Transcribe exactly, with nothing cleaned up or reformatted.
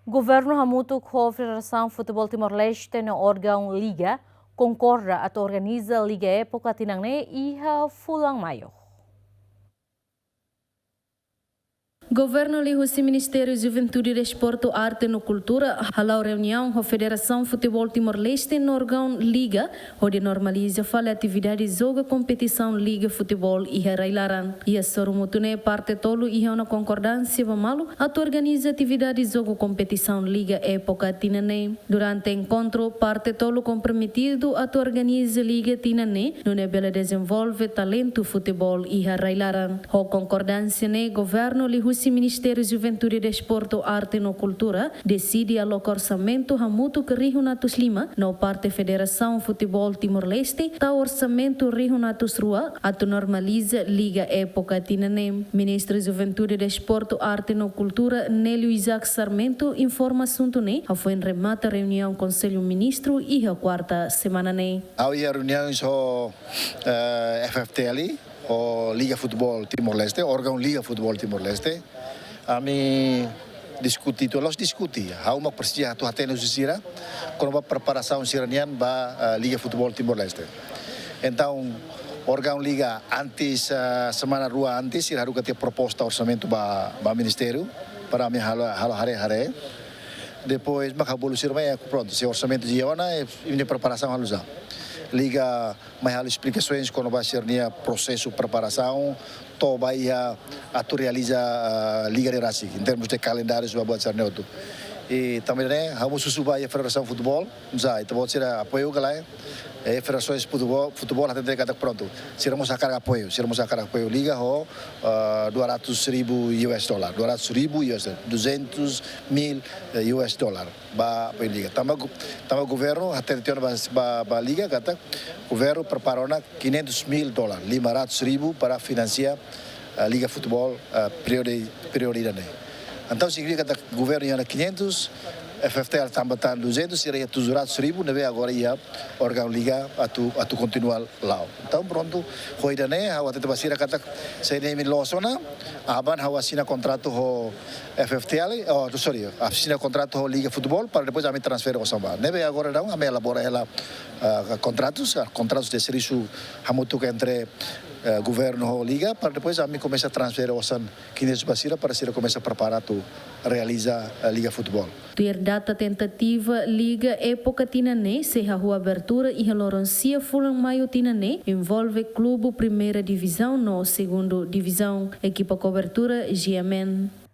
Governu hamutuk ho Federasaun Futeból Timor-Leste no órgaun Liga konkorda atu organiza Liga époka tinan ne'e iha fulan Maiu. Governu liuhusi Ministériu Juventude, Desportu, Arte no Kultura hala'o reuniaun ho Federasaun Futeból Timor-Leste no órgaun Liga hodi normaliza fali atividade jogu kompetisaun Liga Futeból iha rai-laran. Iha sorumutu ne'e parte tolu iha ona konkordánsia ba malu atu organiza atividade jogu kompetisaun Liga époka tinan ne'e. Durante enkontru, parte tolu komprometidu atu organiza Liga tinan ne'e, nune'e bele dezenvolve talentu futeból iha rai-laran. Ho konkordánsia ne'e, Governu liuhusi Ministériu Juventude, Desportu, Arte no Kultura deside aloka orsamentu hamutuk rihun atus lima no parte Federasaun Futeból Timor-Leste tau orsamentu rihun atus rua atu normaliza Liga époka tinan ne'e. Ministru Juventude, Desportu, Arte no Kultura, Nélio Isaac Sarmento, informa asuntu ne'e hafoin remata reuniaun Konsellu Ministru iha kuarta semana ne'e. Ha'u iha reuniaun ho, eh, F F T L, ho Liga Futeból Timor-Leste, órgaun Liga Futeból Timor-Leste. Ami diskute, atu la'ós diskute, ha'u mak presiza atu hatene husi sira kona-ba preparasaun sira-nian ba, eh, Liga Futeból Timor-Leste. Entaun, órgaun Liga antes, eh, semana rua antes, sira haruka tiha proposta orsamentu ba, ba ministériu, para ami halo, halo haree-haree. Depois, mak ha'u bolu sira mai, eh, prontu, se orsamentu iha ona, eh, imi-nia preparasaun halo oinsá. Liga mai halo esplikasoens kona-ba sira-nia prosesu preparasaun, to'o ba iha atu realiza, ah, Liga ne'e rasik, em termos de kalendáriu, ba buat sira-ne'e hotu. I tanba ne'e, ha'u mós husu ba iha Federasaun Futeból, oinsá, ita-boot sira apoiu ka lae, eh, Federasaun Futeból, Futeból hateten katak prontu. Sira mós hakarak apoiu, sira mós hakarak apoiu Liga ho, ah, dua ratus ribu U S dollar, dua ratus ribu U S dollar, duzentos mil, eh, U S dollar ba, ba Liga. Tanba go-, tanba governu hateten tiha ona ba, ba, ba Liga katak governu prepara ona quinhentos mil dólar, lima ratus ribu, para finansia, eh, Liga Futeból, eh, períodu, períodu ida-ne'e. Entaun signifika katak governu iha ona quinhentos, F F T L tanba tan duzentos, sira iha tujuh ratus ribu, ne'ebé agora iha órgaun Liga atu, atu kontinua la'o. Entaun prontu, ho ida-ne'e, ha'u hatete ba sira katak, se ne'e imi loos ona, aban ha'u asina kontratu ho F F T L, oh, sorry, asina kontratu ho Liga Futeból, para depois ami transfere osan ba. Ne'ebé agora daudaun, ami elabora hela, ah, kontratus, ah, kontratus de servisu hamutuk entre, eh, governu ho Liga, para depois ami komesa transfere osan quinhentos ba sira, para sira komesa prepara atu realiza, eh, Liga Futeból. Tuir data tentativa, Liga époka tinan ne'e sei hahú abertura iha loron sia fulan Maiu tinan ne'e, envolve klubu Primeira Divizaun no Segundu Divizaun. Ekipa kobertura, G M N.